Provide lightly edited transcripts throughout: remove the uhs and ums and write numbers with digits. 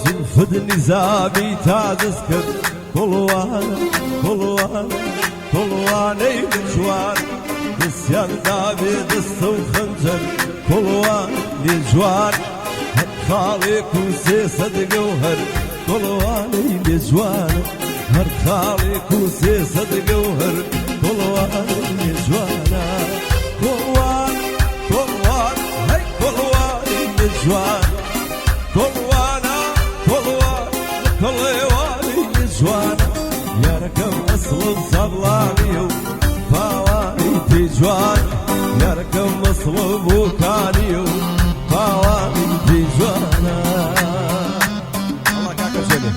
زلفت نیزامی تا دەست کرد کۆڵوانە کۆڵوانە کۆڵوانەی جوان دەستیان دابێ دەستە و خەنجەر کۆڵوان لێ جوان هەر خاڵێک و 300 گەوهەر کۆڵوانەی لێ جوانە هەر خاڵێک و 300 گەوهەر کۆڵوانەی لێ جوانە کۆڵوان کۆڵوان هەی کۆڵوانی لێ جوان کۆڵوانە کۆڵوان کڵێوانی لێ جوانە یارەکەم ئەسڵم سابڵاویە و پاوانی پێ جوان یارەکەم ئەسڵم بۆکانیە و پاوانی پێ جوانە. ئەڵا کاکە جێلێ.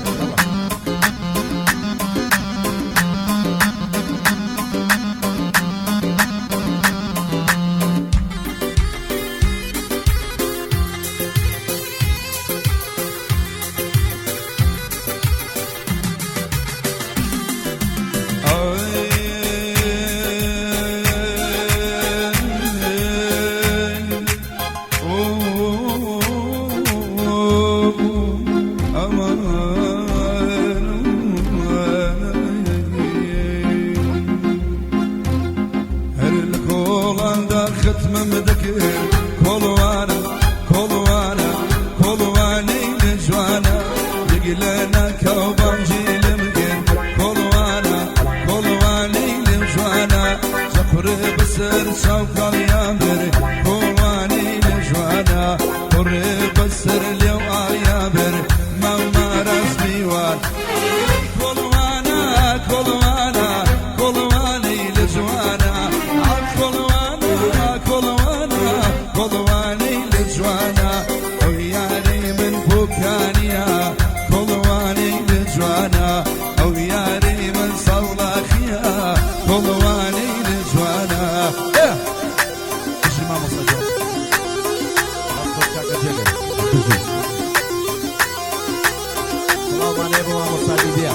هەر لە کۆڵاندا ختمم دەکرد کۆڵوانە کۆڵوانە کۆڵوانەی لە جوانە یەک لە ناکاو بانگی لێم کرد کۆڵوانە کۆڵوانەی لێم جوانە جەقڕێ بەسەر چاو کاڵیان بر کۆڵوانەی لە جوانە قڕێ بەسەر لێو ئاڵیان بر ماماراز میوان کۆڵوانە کۆڵوانە کۆڵوانەی لە جوانە کۆڵوانە کۆڵوانە کۆڵوانەی لە جوانە ئەو یارەی من بۆکانیە کۆڵوانەی لە جوانە ئەو یارەی من ساوڵاخیە کۆڵوانەی لە جوانە. بژی مامۆستا جوان. دەست خۆش کاکە جێلێ. بژی. سڵاومان هەیە بۆ مامۆستا لیدیا.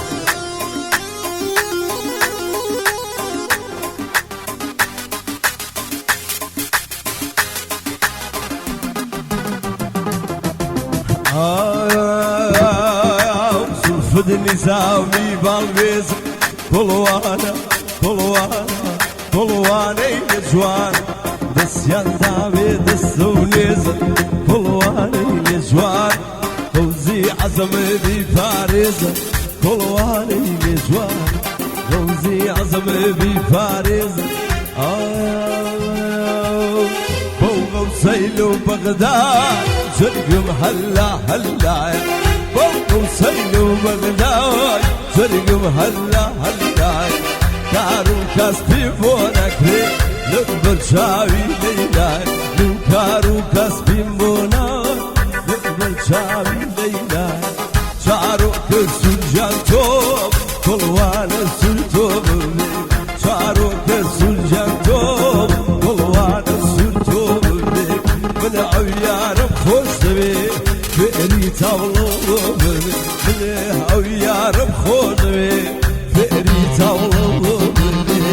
زلفت نیزامی باڵوێز کۆڵوانە کۆڵوانە کۆڵوانەی لە جوان دەستیان داوێ دەستە و نێزە کۆڵوانەی لە جوان فەوزی عەزم بیپارێزە کۆڵوانەی لە جوان فەوزی عەزم بیپارێزە بەو غەوسەیل و بەغدا جەرگم هەلا هەلایە بەو غەوسەیل و بەغدا جەرگم هەلا هەلایە کار و کەسپی بۆ نەکرێ لەبەر چاوی لەیلای من کار و کەسپیم بۆ لەبەر چاوی لەیلای چارۆکە سورجان تۆپ کۆڵوانە سور تۆ ببێ چارۆکە سورجان تۆپ کۆڵوانە سور تۆ ببێ من ئەو یارم خۆش دەوێ فێری تاوڵۆ ببێ من ئەو یارم خۆش دەوێ فێری تاوڵۆ ببێ.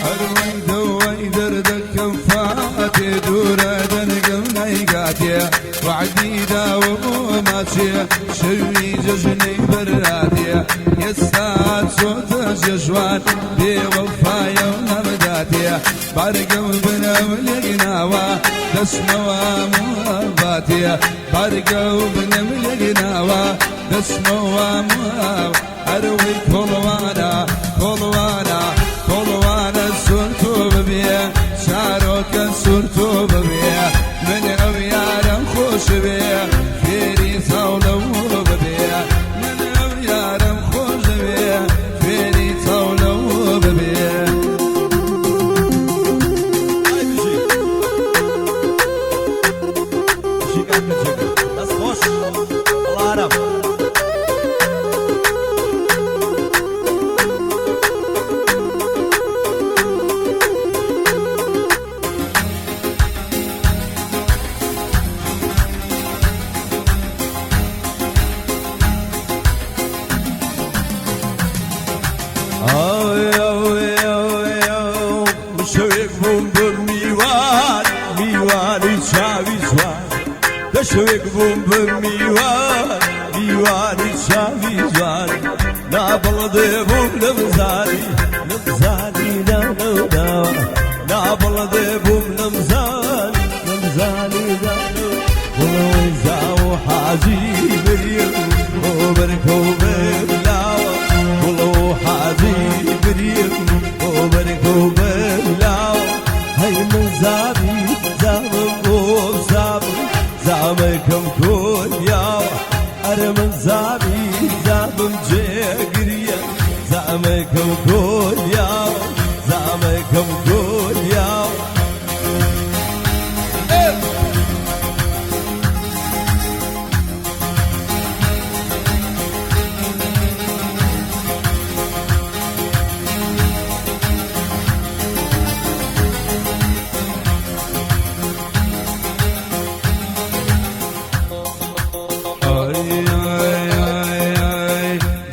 ئەروەی دەوەی دەردەکەم فاتێ دوورە دەنگم نەیگاتێ وعدی داوە بۆ ماچێ شەوی جەژنەی بەراتێ ئێستا چۆتە جێژوان بێوەفایە و نەمداتێ بارگەم بنەم لێگناوە دەچمەوە مواباتێ بارگە و بنەم لێگناوە دەچمەوە مواب ئەروەی کۆڵوانە کۆڵوانە کۆڵوانە سوور تۆ ببێ چارۆکە سوور تۆ ببێ من ئەو یارم خۆش بێ فێری تاولەوە ببێ من ئەو یارم خۆش بێ فێری تاولەوە ببێ. ئای بژی بژی کاکە جێگر دەست خۆش ئەڵا ئارام. شەوێک بووم بە میوان، میوانی چاوی جوان. دە شەوێک بووم بە میوان، میوانی چاوی جوان. نابڵدێ بووم لەم زانی، لەم زانی ناو. نابڵدێ بووم لەم زانی، لەم زانی ناو. گوڵەوەی زاو حاجی بریم بۆ بەرکەو بلاوە. گوڵەوە حاجی بریم بۆ بەرکەو بلاوە. هەی من زابی زامم بۆ زامم، زامەکەم کۆنیاوە. ئەرە من زابی زامم جێگریە، زامەکەم کۆنیاوە، زامەکەم کۆنیاوە.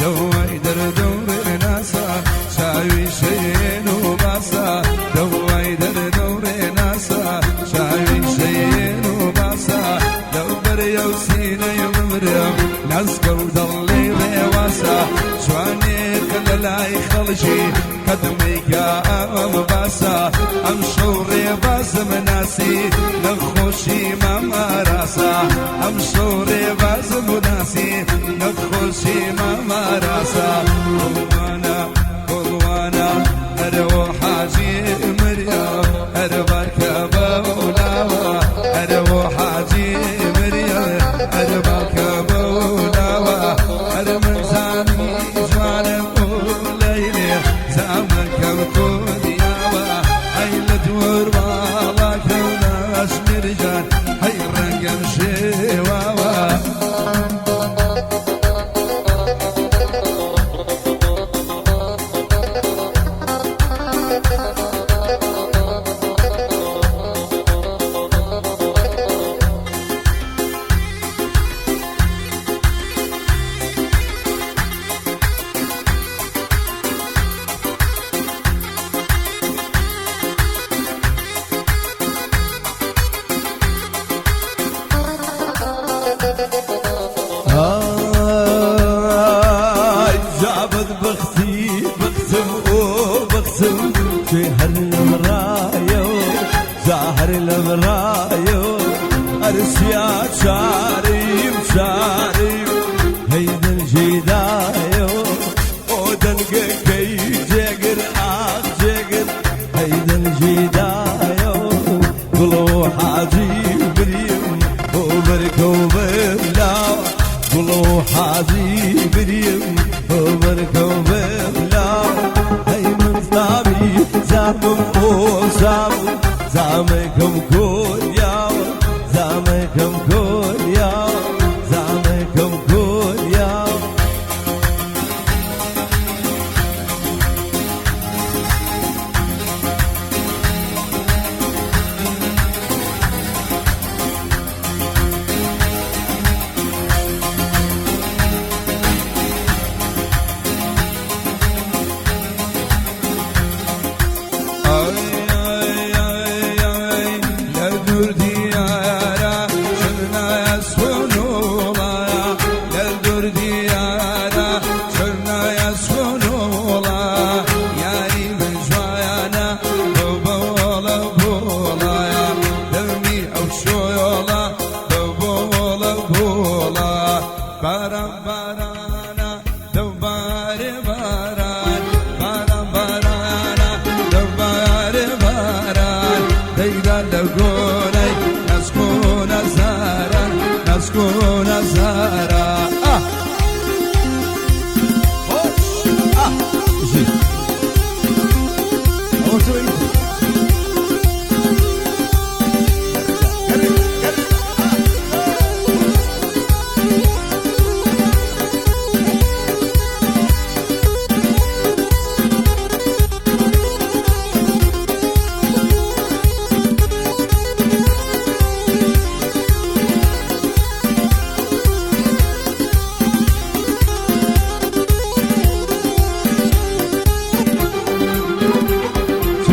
دەوای دەردەورێ ناسا، چاوی شێن و باسا. دەوای دەردەورێ ناسا، چاوی شێن و باسا. لەو بەرەیە و سینەی بمرم، ناسکە و دەڵێ ڕێواسا. جوانێک لە لای خەڵکی قەدمێکە ئەم باسا. ئەم شەو ڕێبازم ناسی، لە خۆشی ماماراسا. ئەم شەو ڕێبازم ناسی، لە خۆشی ماماراسا. گوڵوانە گوڵوانە، ئەرەوە حاجی مریم، ئەرە بارکە بەولاوە. ئەرەوە حاجی مریم، ئەرە بارکە بەولاوە. ئەرە من زانی جوانم و لەیلێ، زامەکەم کۆدیاوە. ئەی لە دوور ماڵاکەم ناشمیرجان، هەی ڕەنگەم شێواوە. ئای جابت بەختی بەختم ئۆ بەختم، توێ هەر لەمڕایە، جا هەر لەمڕایە. ئەرسیا چاریم چاریم، هەی دەنگێدایە ئۆ دەنگەکەی جێگر، ئاخ جێگر، هەی دەنگێدایە. گوڵۆ حاجی بریم بۆ بەرکەو بلاوە. گوڵۆ حاجی بریم بۆ بەرکەو بلاوە. هەی من زامی زامم ئۆ زامم، زامەکەم کۆنیاوە، زامەکەم کۆنیاوە، زامەکەم کۆنیاوە.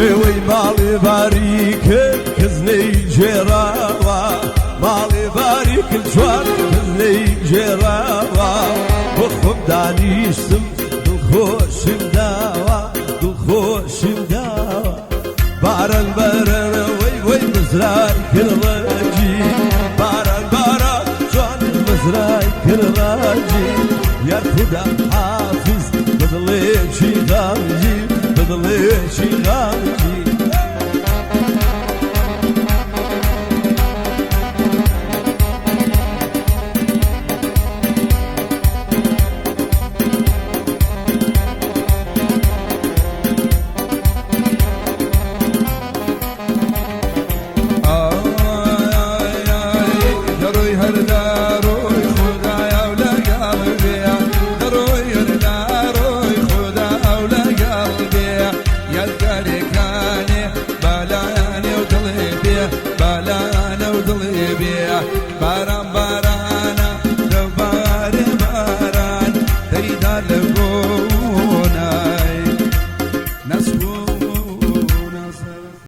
شێوەی ماڵێ باریکە کەس نەیگێڕاوە، ماڵێ باریکە جوان کەس نەیگێڕاوە. بۆ خۆم دانیشتم دڵخۆشم داوە، دڵخۆشم داوە. باران باران وەی وەی مزرای کرڕەجی، باران باران جوان مزرای کرڕەجی. یار خودا حافز بەدڵێکی غامگی، بەدڵێکی غامگی.